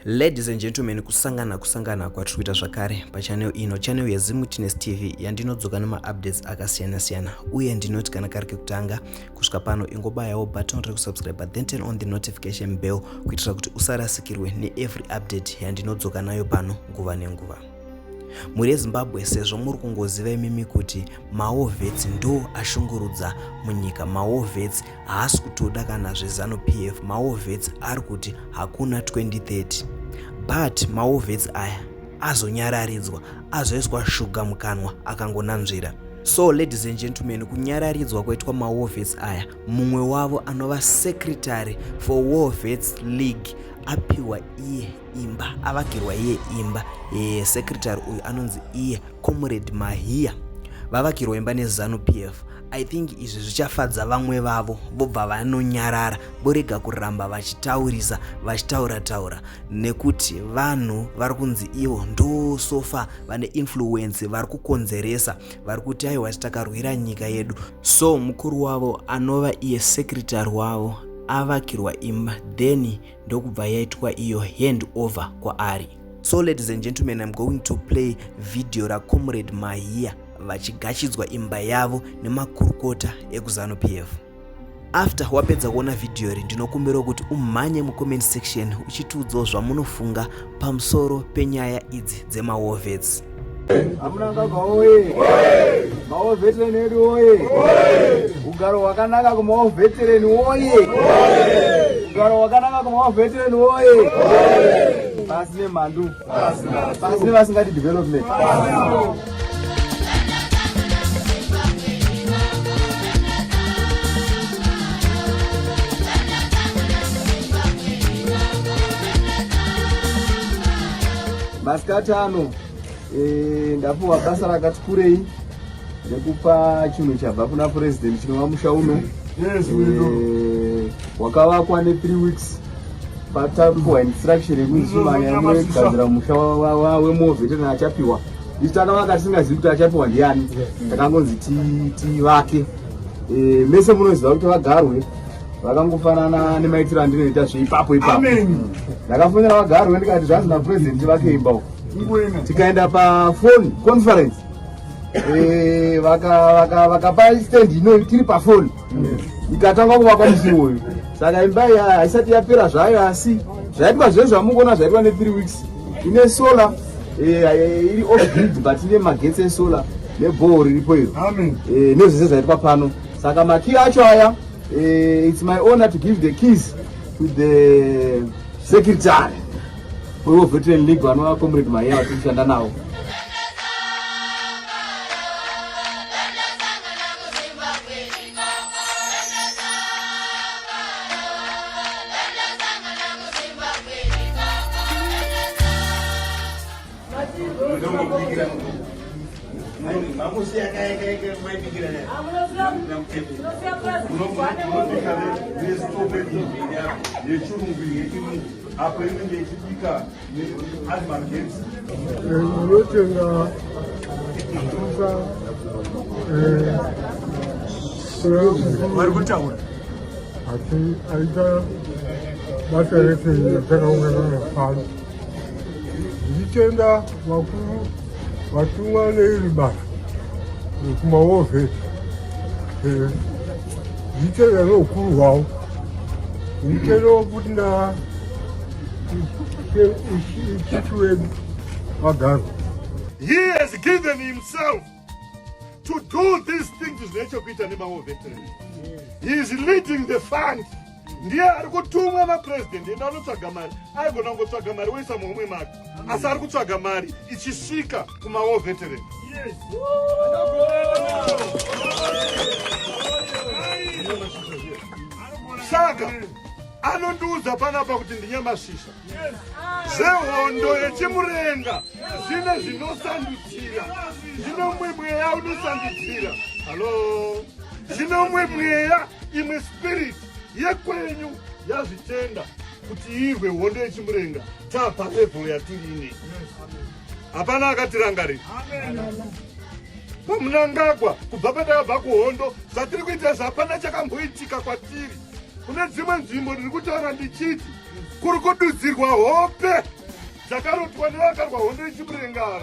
Ladies and gentlemen, kusangana kusangana kwatiri kuita zvakare pachannel ino, channel yeZimutines TV, yandinodzoka nemaupdates akasiyana siyana. Uye ndinoti kana kari kekutanga kusvika pano, ingobayawo button rekusubscribe, then turn on the notification bell kuitira kuti usarasikirwe neevery update yandinodzoka nayo pano nguva nenguva. Mhuri yeZimbabwe, sezvo muri kungoziva imimi kuti mawar vets ndo ashungurudza munyika, mawar vets haasi kutoda kana zveZanu PF, mawar vets ari kuti hakuna 2030, but mawar vets aya azonyararidzwa, azoiswa shuga mukanwa akangonanzvira. So ladies and gentlemen, kunyararidzwa kwaitwa mawar vets aya, mumwe wavo anova secretary for War Vets League apiwa iye imba, avakirwa iye imba. Secretary uyu anonzi iye Comrade Mahiya, vavakirwa imba neZanu PF. I think izvi zvichafadza vamwe vavo, vobva vanonyarara, vorega kuramba vachitaurisa, vachitaura taura, nekuti vanhu vari kunzi ivo ndo so far vane influence, vari kukonzeresa, vari kuti aiwa, takarwira nyika yedu. So mukuru wavo anova iye secretary wavo avakirwa imba, then ndokubva yaitwa iyo hand over kwaari. So ladies and gentlemen, I'm going to play video racomrade Mahiya vachigachidzwa imba yavo nemakurukota ekuZanu PF. After wapedza kuona vhidhiyo iri, ndinokumbirawo kuti umhanye mucomment section uchitiudzawo zvamunofunga pamusoro penyaya idzi dzemawar vets. Amunangagwa oye! Mawar veteran edu oye! Ugaro hwakanaka kumawar veteran oye! Ugaro hwakanaka kumawar veteran oye! Pasi nemhandu, pasi nevasingati development. Masikati ano ndapuwa basa rakati kurei rekupa chinhu chabva kuna President, chinova musha uno wakavakwa ne3 weeks. Patapuwa instruction yekunzi chimanya inogadzira musha wemawar veteran achapiwa. Isu takavaka tisingazivi kuti achapiwa ndiani, takangonzi tivake. Mese munoziva kuti vagarwe vakangofanana nemaitiro andinoita zveipapo ipapo. Ndakafonera vagarwe ndikati zvanzi naPurezidendi vake imba uko. Tikaenda pafoni conference, vakapa stand ino tiri pafoni, ikatanga kuvakwa musi iwoyo. Saka imba iyi haisati yapera zvayo, asi zvaitwa zve zvamukuona zvaitwa ne3 weeks. Ine solar, iri off grid, but ine magetsi esolar nebhoho riripo iro nezvese zvaitwa pano. Saka makey acho aya, it's my honor to give the keys to the secretary weWar Veteran League, vanova Comrade Mahiya vatiri kushanda navo. Yechirungu, yechirungu apo inenge ichibika ari magetsi. Unotenga kusa. Vari kutaura. Asi aita basa rese yatakaungana pano, ndichitenda vakuru vatumwa neiri basa kumawar vet, ndichitenda neukuru hwavo, ndichitendawo futi na chief wedu vagarwa. He has given himself to do these things zvine chekuita nemawar veteran. He is leading the fund. Ndiye ari kutumwa naPurezidendi, enda anotsvaga mari. Aigona kungotsvaga mari woisa muhomwe make, asi ari kutsvaga mari ichisvika kumawar veteran. Saka anondiudza panapa kuti ndinyamasvisha zvehondo yechimurenga, zvine zvinosandudzira, zvine mumwe mweya unosandudzira. Hallo, zvine mumwe mweya, imwe spirit yekwenyu yazvitenda kuti irwe hondo yechimurenga. Tapa level yatiri inei, hapana akatirangarira pamunangagwa. Kubva patakabva kuhondo, zvatiri kuita zvapana chakamboitika kwatiri. Kune dzimwe nzvimbo ndiri kutaura ndichiti kuri kududzirwa hope dzakarotwa nevakarwa hondo yechimurenga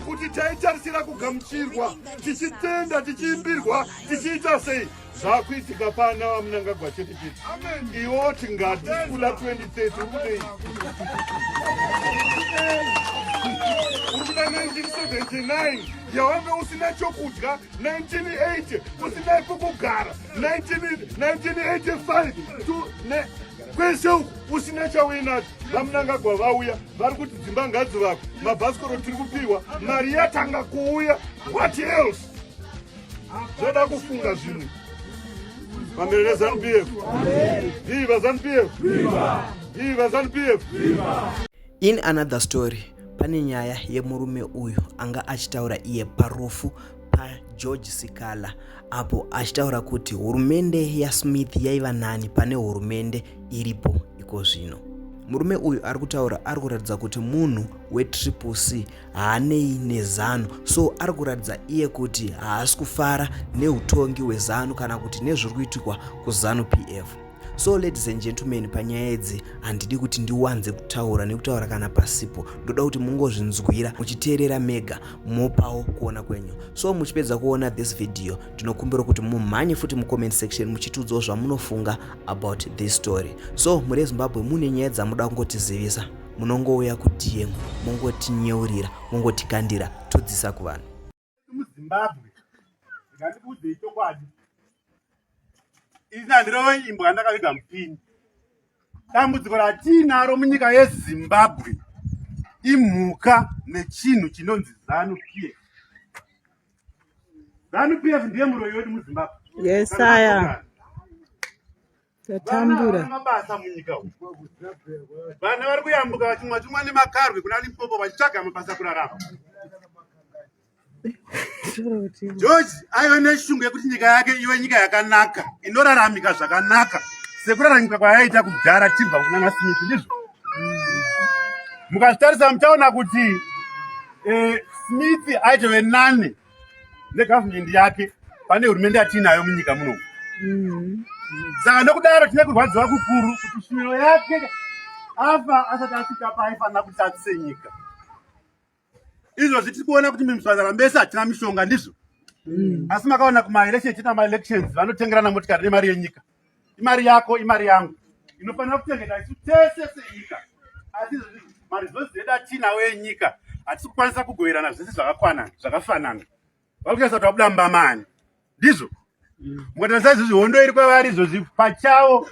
kuti taitarisira kugamuchirwa tichitenda tichiimbirwa tichiita sei zvakuitika pana vamunangagwa chete chete iwo tingati kula 2030 ukudei uri kuda 1979 yawange usina chokudya 1980 usina pokugara 1985 kwese uku usina chauinacho vamunangagwa vauya vari kuti dzimba ngadzivakwe mabhasikoro tiri kupiwa mari yatanga kuuya what else zvoda kufunga zvimwe pamberi nezanup f viva zanup f viva zanup f In another story, pane nyaya yemurume uyu anga achitaura iye parufu paGeorge Sikala apo achitaura kuti hurumende yaSmith yaiva nani pane hurumende iripo iko zvino. Murume uyu ari kutaura ari kuratidza kuti munhu weTriple C haanei nezanu so ari kuratidza iye kuti haasi kufara neutongi hwezanu kana kuti nezviri kuitikwa kuzanu pf so ladies and gentlemen panyaya idzi handidi kuti ndiwanze kutaura nekutaura kana pasipo ndoda kuti mungozvinzwira muchiteerera mega mopawo kuona kwenyu so muchipedza kuona this video ndinokumbira kuti mumhanye futi mucomment section muchitiudzawo zvamunofunga about this story so mhuri yezimbabwe mune nyaya dzamuda kungotizivisa munongouya kudm mongotinyeurira mongotikandira todzisa kuvanhu muzimbabwe ngandikuudzei chokwadi ini handirove imbwa ndakaviga mupini dambudziko ratiinaro munyika yezimbabwe imhuka nechinhu chinonzi zanu p f zanu p f ndiye muroyi wedu muzimbabwe yesaya Tatambura. Mabasa munyika umu. Vana vari kuyambuka vachimwa chimwa nemakarwe kuna Limpopo vachitsvaga mabasa kurarama. George aive neshungu yekuti nyika yake ive nyika yakanaka inoraramika zvakanaka sekuraramika kwayaita kudhara tibva kuna naSmith ndizvo. Mukazvitarisa muchaona kuti eh, Smith aitove nani negavhumendi yake pane hurumende yatiinayo munyika muno saka nokudaro tine kurwadziwa kukuru kuti shuviro yake afa asati asvika paaifanira kuti atise nyika izvozvi tiri kuona kuti muzvipatara mese hatina mishonga ndizvo asi makaona kumaelection tiita maelections vanotengerana motikari nemari yenyika imari yako imari yangu inofanira kuchengeta isu tese senyika asi maresources edu atinawo enyika hatisi kukwanisa kugoverana zvese zvakakwana zvakafanana vari kutarisa kuti vabuda mbamani ndizvo mukatarisa izvozvi hondo iri kwavari izvozvi pachavo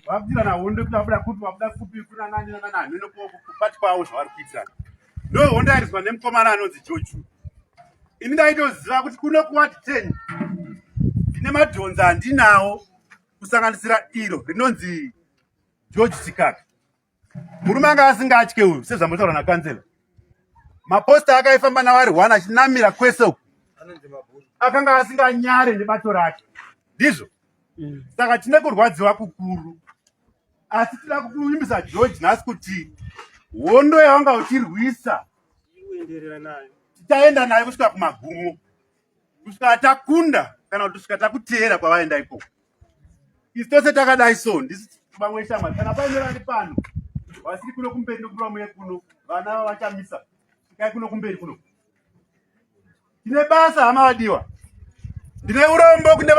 vakuitirana hondo kuti vabuda kupi vabuda kupi kuna nani nanani hameno kupati kwavo zvavari kuitirana ndo hondo yairiswa nemukomana anonzi joju ini ndaitoziva kuti kuno kuward 10 ndine madhonza andinawo kusanganisira iro rinonzi george sikaka murume anga asingatye uyu sezvambotaura nakanzela maposta akaifamba nawo ari one achinamira kwese uku akanga asinganyare nebato rake ndizvo saka tine kurwadziwa kukuru asi tida kukuvimbisa george nhasi kuti hondo yawanga uchirwisa tichaenda nayo kusvika kumagumo kusvika takunda kana kuti kusvika takuteera kwavaenda ikoko isu tose takadai so ndisi vamwe shamwari kana paine vari pano vasiri kuno kumberi ndokumbira muye kuno vana vachamisa svikai kuno kumberi kuno tine basa hama vadiwa ndine urombo kune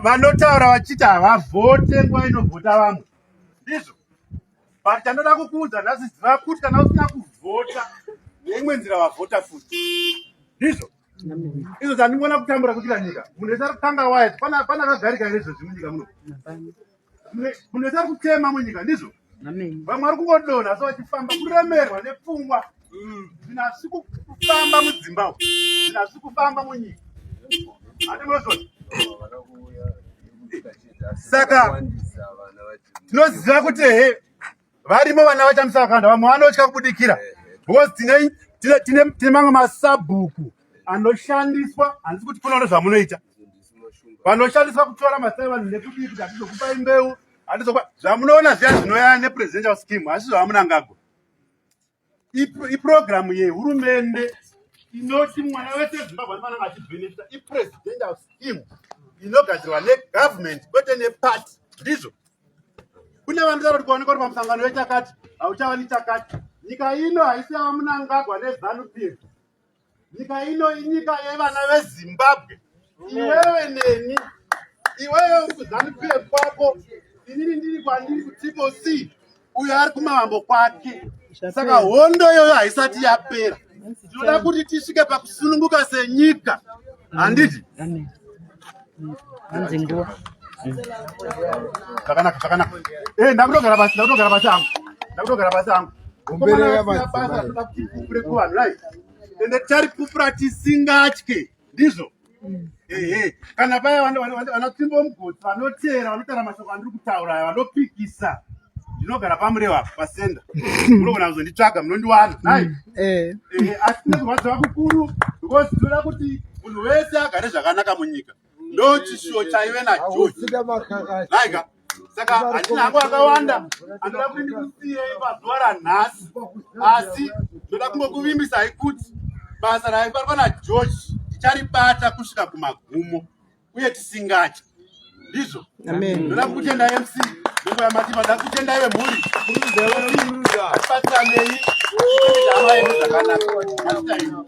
vanotaura vachiti havavhote nguva inovhota vamwe ndizvo but chandoda kukuudza nhasi ziva kuti kana usina kuvhota neimwe nzira wavhota futi ndizvo izvo zvandingoona kutambura kuitira nyika munhu wese ari kutanga waya pana akagarika here izvozvi munyika muno munhu wese ari kutema munyika ndizvo vamwe vari kungodonha asi vachifamba kuremerwa nepfungwa zvinhu hazvisi kufamba mudzimba umu zvinhu hazvisi kufamba munyika handinozvona saka tinoziva kuti ehe varimo vana vachamisa vakawanda vamwe vanotya kubudikira because tine tine tine mamwe masabhuku anoshandiswa handisi kuti kunoona zvamunoita vanoshandiswa kutora mazita evanhu nekudii kuti hatizokupai mbeu hatizokupa zvamunoona zviya zvinoya nepresidential scheme asi zvamunangagwa iprogramu yehurumende inoti mwana wese wezimbabwe anofanira kunge achibhenefita ipresidential scheme inogadzirwa negovernment kwete neparty ndizvo Kune vanotaura kuti kuonekwa uri pamusangano wechakati hauchawani chakati. Nyika ino haisi yavaMunangagwa neZanu PF. Nyika ino inyika yevana veZimbabwe. Iwewe neni, iwewe uri kuZanu PF kwako, inini ndiri kwandiri kuTriple C, uyo ari kumavambo kwake. Saka hondo iyoyo haisati yapera. Tinoda kuti tisvike pakusununguka senyika, handiti? Hanzi nguva. Zvakanaka, zvakanaka. Eh, ndakutogara pasi, ndakutogara pasi hangu. Ndakutogara pasi hangu. Gombere Komana, basa toda kuti tipupure kuvanhu, right? Ende ticharipupura tisingatye, ndizvo? Ehe, kana paya vanatsvimbo mugotsi vanoteera vanotaura mashoko andiri kutaura aya vanopikisa ndinogara pamurewa apa pasenda munogona kuzonditsvaga munondiwana nai Eh. Ehe, asi tinekurwadziwa kukuru because tinoda kuti munhu wese agare zvakanaka munyika ndo chishuwo chaive nageorge naika saka handina hangu akawanda anoda kuti ndikusiyei pazuva ranhasi asi ndoda kungokuvimbisai kuti basa raibatwa nageorge ticharibata kusvika kumagumo uye tisingatyi ndizvo ndoda kukutenda mc nenguva yamatipa ndoda kukutendai vemhuri tibatsiranei hama yedu zvakanaka. Mazita enyu.